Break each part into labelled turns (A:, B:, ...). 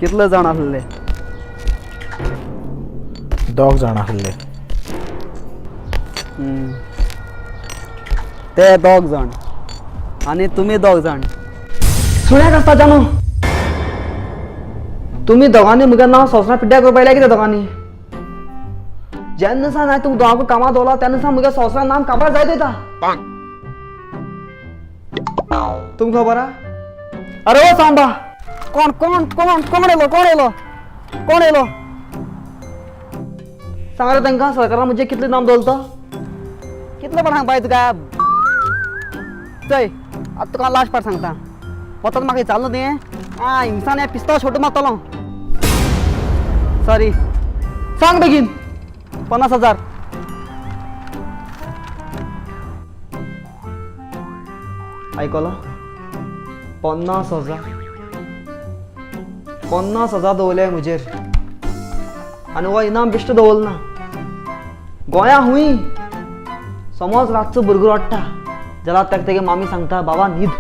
A: कितले जाण आसले?
B: दोग जाण आसले.
A: ते दोग जाण आनी तुमी दोग जाण सुण्याक आसता जानू. तुमी दोगांनी म्हगे नांव संवसार पिड्ड्यार करपा येयल्या कितें दोगांनी? जेन्ना सावन हांवें तुमकां दोगांकूय कामां दवरला तेन्ना सावन म्हगे संवसारान नाम काबार जायत वयता. तुमकां खबर आहा? अरे ओ सांबा, कोण कोण कोण कोण येयलो? कोण येयलो? कोण येयलो? सांग रे तांकां, सरकारान म्हजें कितलें नाम दवरता? कितलें पण सांगपा तुका? चय आतां तुका लास्ट पार्ट सांगता. वतात म्हाका विचारलो तुवें आं हिंगसान हें पिस्तोल छोटू मारतलो. सॉरी, सांग बेगीन. 50,000. आयकलो? 50,000. 50,000 दवरले म्हजेर आनी हो इनाम बेश्टो दवरना. गोंया हुंय समज रातचो भुरगो रडटा जाल्यार ताका तेगे मामी सांगता, बाबा न्हीद,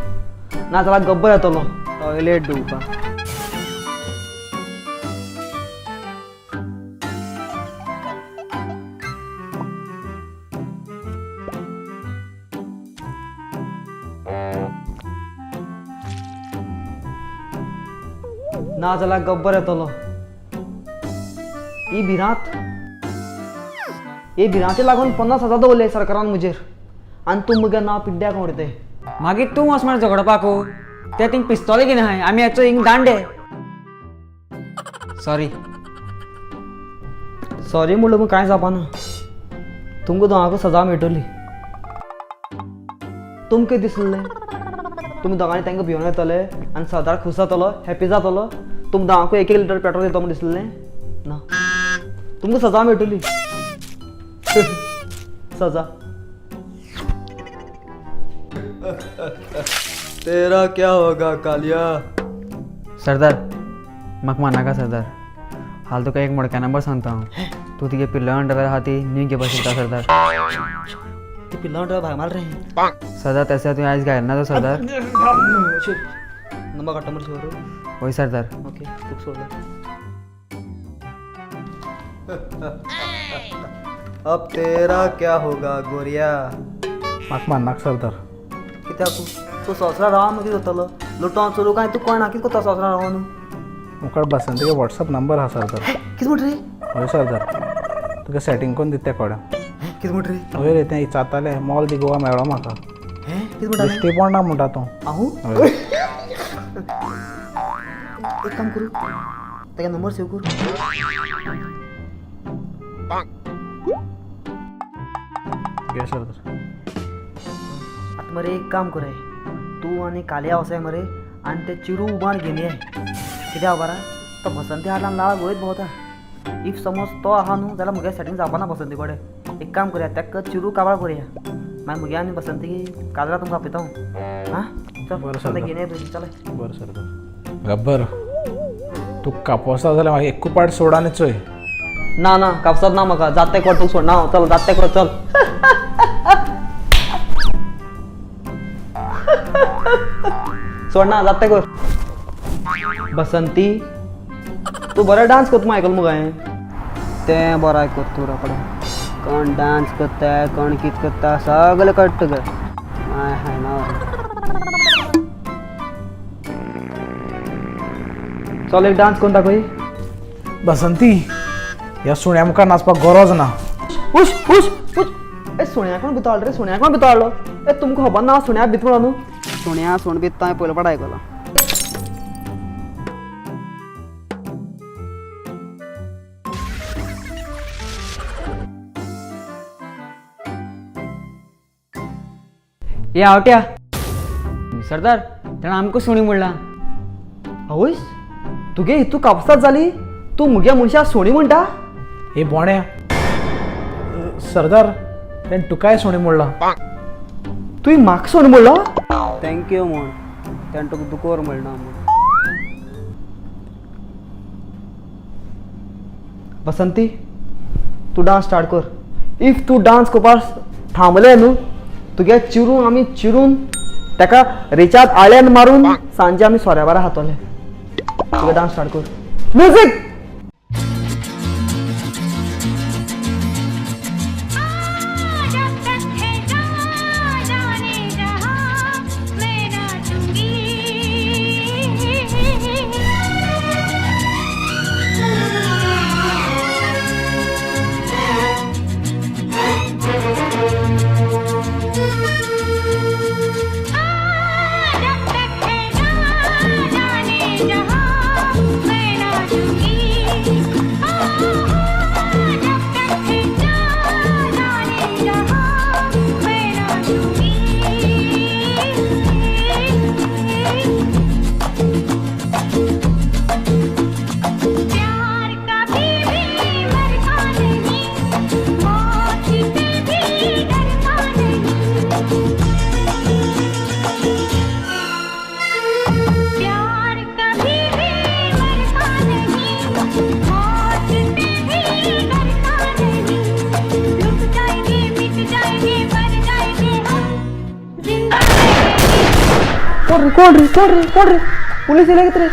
A: ना जाल्यार गब्बर येतलो टॉयलेट धुवपाक. ना जाल्यार गब्बर येतलो. ही भिरांत, ही भिरांती लागून 50,000 दवरले सरकारान म्हजेर आनी तूं म्हगे नांव पिड्ड्याक उडयताय.
C: मागीर तूं वच मरे झगडपाकू. ते थिंग पिस्तोल घेवन आहाय, आमी येचो हिंग दांडे. सॉरी.
A: सॉरी म्हणलं मग कांय जावपा ना. तुमकां दोगांकूय सजा मेळटली. तुमकां दिसलें तुमी दोगांनी तांकां भिवन येतले आनी सरदार खूश जातलो, हॅपी जातलो, तुमकां दोगांकूय एक एक लिटर पेट्रोल दितो म्हूण दिसलें ना? तुमकां सजा मेळटली. सजा.
D: तेरा क्या होगा कालिया?
C: सरदार म्हाका मारनाका सरदार. हाल तुका एक मोडक्या नंबर सांगता हांव. तूं तुगे पिल्ला अंडरवेर आहा ती न्हू घेवपाक शकता सरदार.
A: ती पिल्ला भायर मार रे.
C: सरदार तशें तुवें आयज घायला ना तो सरदार.
A: नंबर काडटा मरे शिवर.
C: हय सरदार.
A: ओके, तुका सोडलो.
D: अब तेरा क्या होगा गोरिया?
B: म्हाका मारनाका सरदार.
A: कित्याक तूं संवसारान रावन कितें जातलो? लुटोन चोरू काय तूं कोणा कितें करता संवसारान रावन?
B: मुखार बसंतीगे व्हॉट्सअप नंबर आहा सरदार.
A: कितें म्हणटा रे?
B: हय सरदार, तुका सेटींग करून दिता ते कोडे.
A: कितें म्हणटा रे?
B: हय रे, तें विचारतालें मॉल दी गोवा मेळ्ळो म्हाका.
A: कितें म्हणटा?
B: दिश्टी पडना म्हणटा तूं.
A: आहू.
B: हय.
A: एक काम करू, ताका नंबर सेव करू.
B: घे सरदार.
A: आतां मरे एक काम कर, तूं आनी कालया वचाय मरे आनी ते चिरू उबान घेवन ये. कित्याक खबर आहा, तो बसंती हाडला लाळ वयत भोंवता. If समज तो आहा न्हू जाल्यार म्हगे सेटींग जावपा ना बसंती कडेन. एक काम करया, ताका चिरू काबार करया, मागीर म्हगे आनी बसंती काजरा तुमकां आपयता हांव. आं चल.
B: बरें
A: चल
B: सरदार.
A: घेवन ये पयलीं, चल.
B: बरें सरदार. गब्बर, तूं कापोसा जाल्यार म्हाका एकू पाट सोड आनी चोय.
A: ना ना, कापसात ना म्हाका. जात तें कर, तुका सोडना हांव. चल, जात तें कर, चल. सोडना, जात तें कर. बसंती, तूं बरें डांस करता म्हूण आयकलां मुगो हांवें. तें बरो आयकत तूं रोकडो. कोण डांस करता, कोण कितें करता सगळें कळटा तुका. हाय हाय ना, चल एक डांस करून दाखय.
B: बसंती, ह्या सुण्या मुखार नाचपाक गरज ना.
A: उश उश उश. ए सुण्या कोण भितर रे? सुण्या कोण भितर ए तुमकां खबर ना सुण्या भितर म्हणून न्हू? सुण्या सुण भितर हांवें पयलो पाट आयकलां.
C: हे आवट्या सरदार, ताणें आमकां सुणी म्हणलां.
A: आवयस, तुगे हितू कापसात जाली? तूं मुगे मनशाक सुणी म्हणटा?
B: हे बोण्या सरदार, तेणें तुकाय सुणी म्हणलां.
A: तुवें म्हाका सुण म्हणलो? Thank you म्हण, तेणें तुका दुकोर म्हणना म्हूण. बसंती, तूं डांस स्टार्ट कर. If तूं डांस करपाक थांबलें न्हू, तुगे चिरून आमी चिरून ताका रिचार्ज आळ्यान मारून सांजे आमी सोऱ्या बारा खातले. तुगे डांस स्टार्ट कर. म्युझिक.
E: जब तक है जाने जहां मैं नाचूंगी। जब तक है जाने जहां मैं नाचूंगी, जब तक है जाने जहां मैं नाचूंगी। प्यार कभी भी मरता नहीं, मौत से भी डरता नहीं। प्यार कभी भी मरता नहीं, मौत से भी डरता नहीं। लुट जाएंगे, मिट जाएंगे, मर जाएंगे हम, जिंदा रहेंगे।
A: कोण रे, कोण रे, कोण रे, कोण रे? पुलीस येयले कितें रे?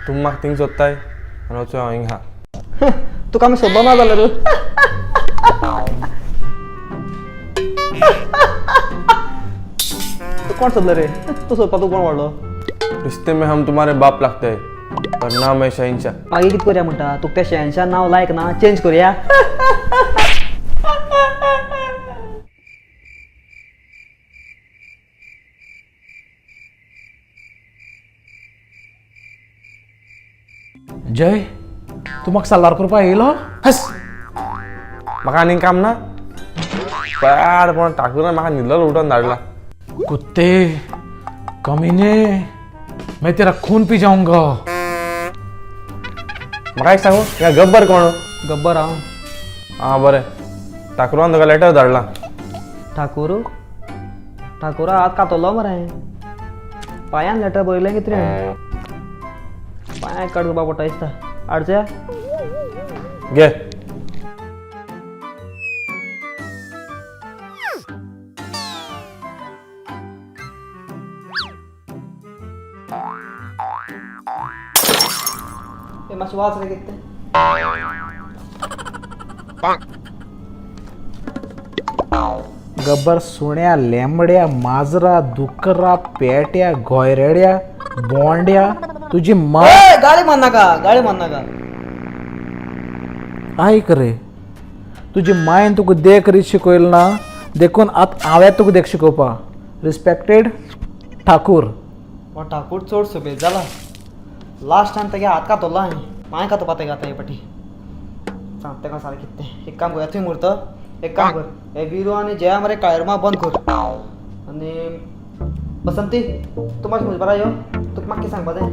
F: तूं म्हाका थिंग सोदताय आनी वचूं हांव हिंगा.
A: तुका आमी सोदलो ना जाल्यार तू कोण सोदलो रे? तूं सोदपा तूं कोण वाडलो?
F: रिश्ते में हम तुम्हारे बाप लागते हैं पर नाम है शहनशाह.
A: मागीर कितें करया म्हणटा? तुका तें शहनशाह नांव लायक ना, चेंज करया.
B: जय, तूं म्हाका साल्वार करपा येयलो?
F: हस, म्हाका आनीक काम ना? पाड पण ठाकूरान म्हाका न्हिदलो उठोवन धाडला.
B: कुत्ते, कमीने, मैं तेरा खून पी जाऊंगा.
F: म्हाका एक सांगू, ह्या गब्बर कोण?
A: गब्बर हांव.
F: आं बरें, ठाकूरान तुका लेटर धाडला.
A: ठाकूर? ठाकूरा हात कातरलो मरे हांवें. पांयान लेटर बरयलें कितें रे? पांयाक कट करपा पडटा दिसता. हाडच्या.
F: घे.
A: ए, मातशें वाच रे कितें तें.
B: गब्बर सुण्या, लेंबड्या, माजरा, दुकरा, पेट्या, गोयरेड्या, बोंड्या, तुजी मा.
A: ए, गाळी मार नाका, गाळी मार नाका.
B: आयक रे, तुजी मायन तुका देख रीत शिकयली ना, देखून आतां हांवें तुका देख शिकोवपा. रिस्पेक्टेड ठाकूर.
A: हो ठाकूर चड सुबेज जाला. लास्ट टायम तेगे हात कातरलो हांवें. मांय कातोवपा तेगे आतां हे पाटी. सांग तेका सारकें कितें तें. एक काम कर, थंय उरता. एक काम कर, हे विरू आनी जया मरे काळरमा बंद कर. आनी बसंती, तूं मातशें म्हजे बरा यो. तुका म्हाका कितें सांगपा जाय.